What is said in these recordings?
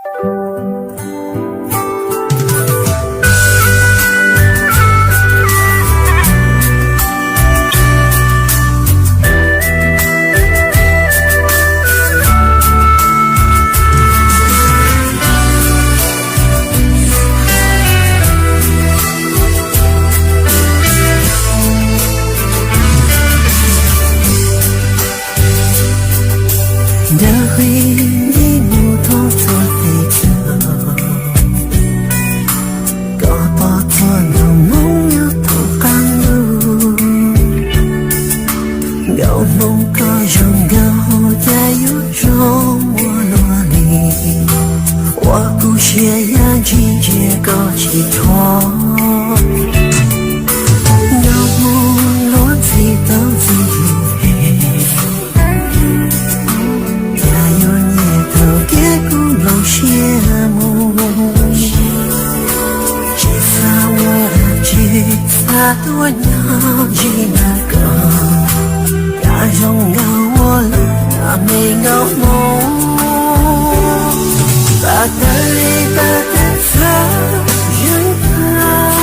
Ntawm qhib nti mus thoob txhua teb chaws, koj pom txhua nroog Hmoob nyob thoob qab ntuj. Nkauj Hmoob koj zoo nkauj cas yuav zoo ua luaj li, ua kuv siab yam ntsis ntsia koj tsis thuam. Nkauj Hmoob luag ntxhi tau ntxhi lus, cas yuav nyiam thaum kiag kuv nplooj siab mus. Tsis xav ua dab tsi, xav tuaj nyob ntsib ntawm koj, cas zoo nkauj ua luaj me nkauj Hmoob. Pab tawg li pab tawg txhawv zeeg tag,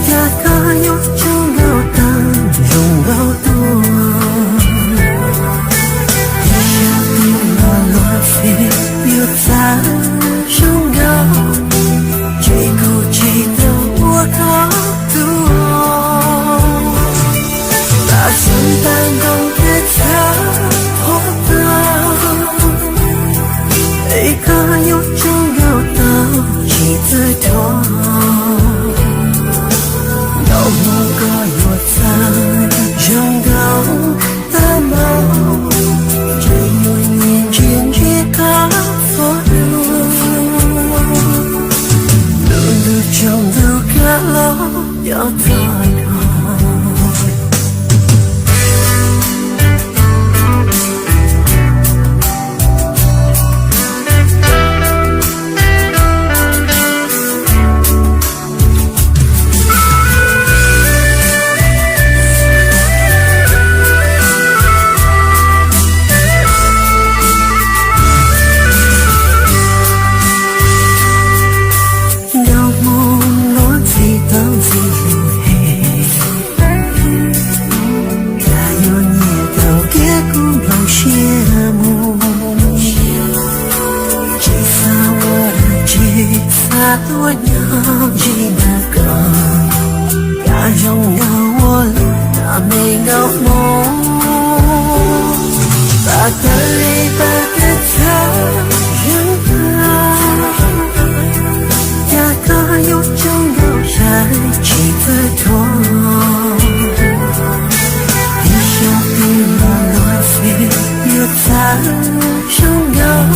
cas koj yuav tsaug nkauj tag zoo nkauj tuaj. Ib sab twg los luag xwb yuav txawj zoo nkauj, ces kuv tsis tau ua koj tus. Pab xeeb pab ntoo tej txhawv huab tag, es koj yuav tsaug nkauj tau tsis txawj thuam. Nkauj Hmoob koj yuav txawj zoo nkauj tag npaum, ces yuav nyiam ntsia ntsia koj txhua lub. Lub ntuj tsaus ntuj kav los cov txog koj. Nkauj Hmoob luag ntxhi tau ntxhi lus, cas yuav nyiam thaum kiag kuv nplooj siab mus. Tsis xav ua dab tsi, xav tuaj nyob ntsib ntawm koj, cas zoo nkauj ua luaj me nkauj Hmoob. Pab tawg li pab tawg txhawv zeeg tag, cas koj yuav tsaug nkauj tag tsis txawj thuam. Ib sab twg los luag xwb yuav txawj zoo nkauj,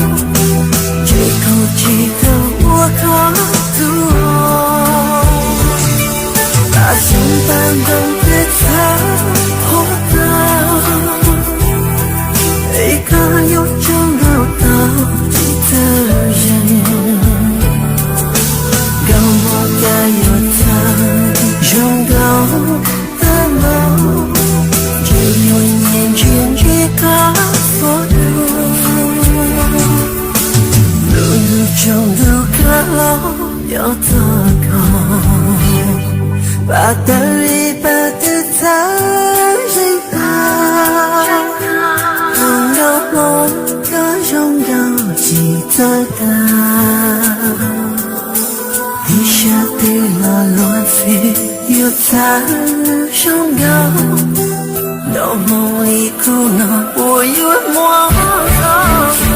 ces kuv tsis tau ua koj tus. Pab xeeb pab ntoo tej txhawv huab tag, es koj yuav tsaug nkauj tau tsis txawj zeeg. Nkauj Hmoob koj yuav txawj zoo nkauj tag npaum, ces yuav nyiam ntsia ntsia koj txhua lub. Lub ntuj tsaus ntuj kav los cov txog koj, pab tawg li pab tawg txhawv zeeg tag, nkauj Hmoob koj zoo nkauj tsis txawj tag. Ib sab twg los luag xwb yuav txawj zoo nkauj, nkauj Hmoob li kuv no puas yuav muaj.